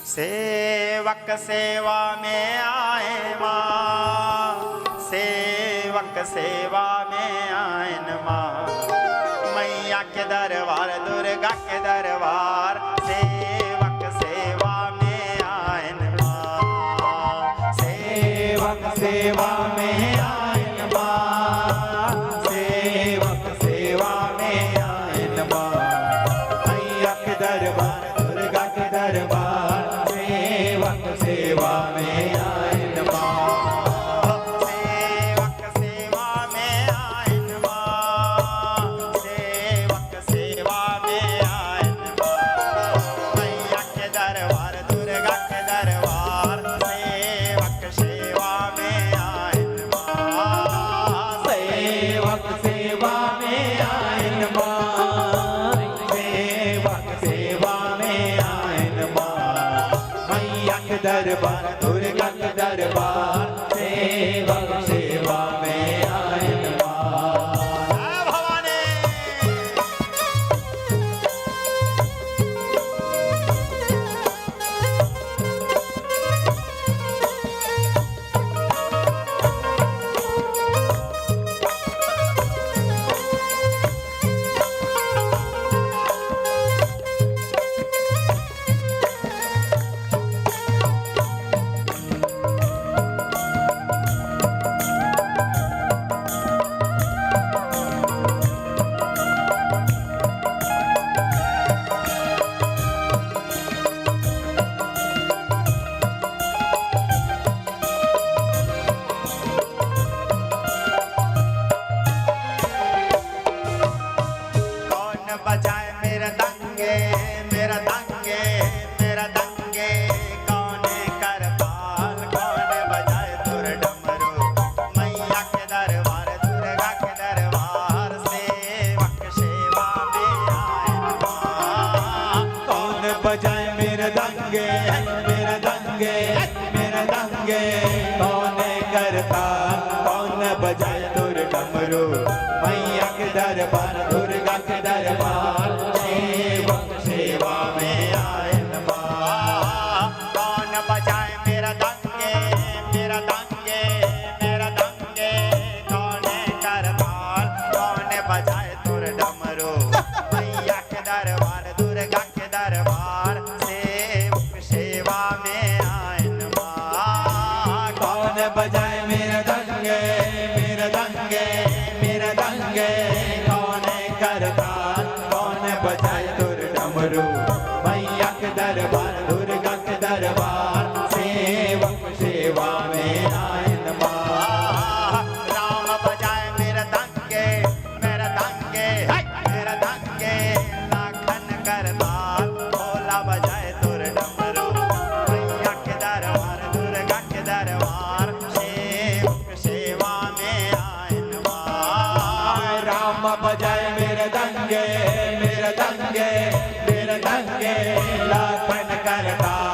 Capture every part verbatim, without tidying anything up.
सेवक सेवा में आए माँ, सेवक सेवा में आयन माँ, मैया के दरबार, दुर्गा के दरबार, सेवक सेवा में आयन माँ, सेवक सेवा में आयन माँ, सेवक सेवा में आयन माँ, मैया के दरबार, दुर्गा के दरबार, सेवक सेवा में आयन माँ, सेवक सेवा में आयन माँ, सेवक सेवा में आयन माँ, मैया के दरबार, दुर्गा के दरबार, सेवक सेवा में आयन माँ, सेवक सेवा में आयन माँ, सेवक सेवा में आयन माँ, मैया के दरबार, दुर्गा के दरबार, सेवक सेवा में आयन माँ। जय भवानी। कौन बजाए मृदंगे, मृदंगे, मृदंगे, कौन करताल, कौन बजाए तोर डमरू, मैया के दरबार, दुर्गा के दरबार, सेवक सेवा में आए माँ। कौन बजाए मृदंगे, मृदंगे, मृदंगे, कौन करताल, कौन बजाए तोर डमरू, मैया के दरबार, दुर्गा के दरबार, सेवक सेवा में आयन माँ। कौन बजाए मृदंगे, मृदंगे, मृदंगे, कौन करताल, कौन बजाए तोर डमरू, मैया के दरबार, दुर्गा के दरबार, सेवक सेवा में आयन माँ। कौन बजाए मृदंगे, मृदंगे, मृदंगे, कौन करताल, कौन बजाए तोर डमरू, मैया के दरबार, दुर्गा के दरबार, सेवक सेवा में आयन माँ। राम बजाए मृदंगे, मृदंगे, मृदंगे, लखन करताल, भोला बजाए तोर डमरू, मैया के दरबार, दुर्गा के दरबार, सेवक सेवा में आयन माँ। राम बजाए मृदंगे, मृदंगे, मृदंगे, लखन करताल,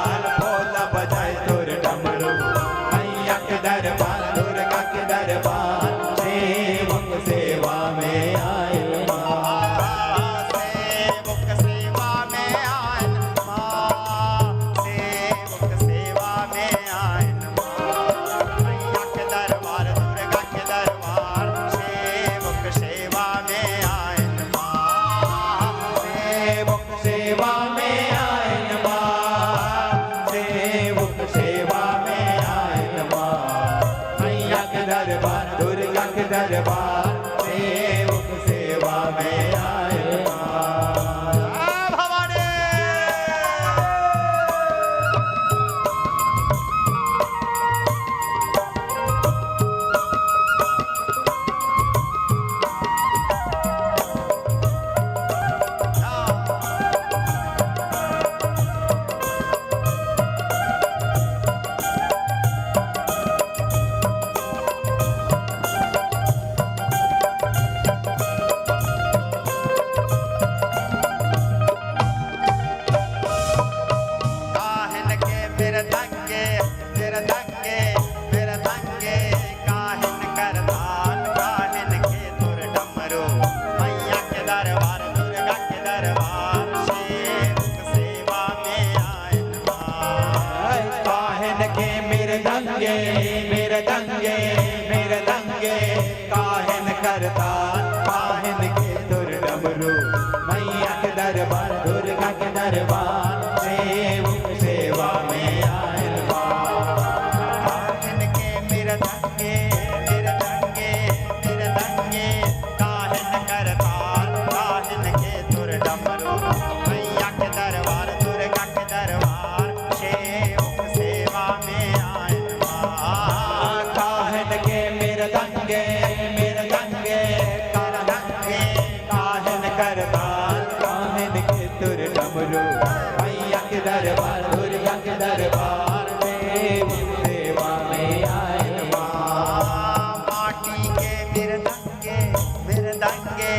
दरबार दुर्गा के दरबार में सेवा में आए माँ। माटी के मृदंगे, मृदंगे,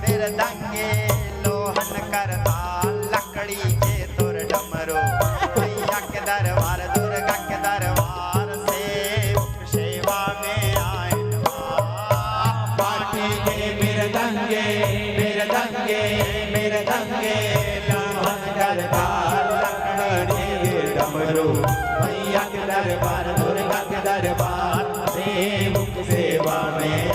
मृदंगे, लोहन करताल लकड़ी के तोर डमरू। मैया के दरबार दुर्गा के दरबार से सेवा में आए माँ। माटी के मृदंगे, मृदंगे, मृदंगे, लोहन करताल लकड़ी के डमरू। मैया के दरबार दुर्गा के दरबार सेवक सेवा में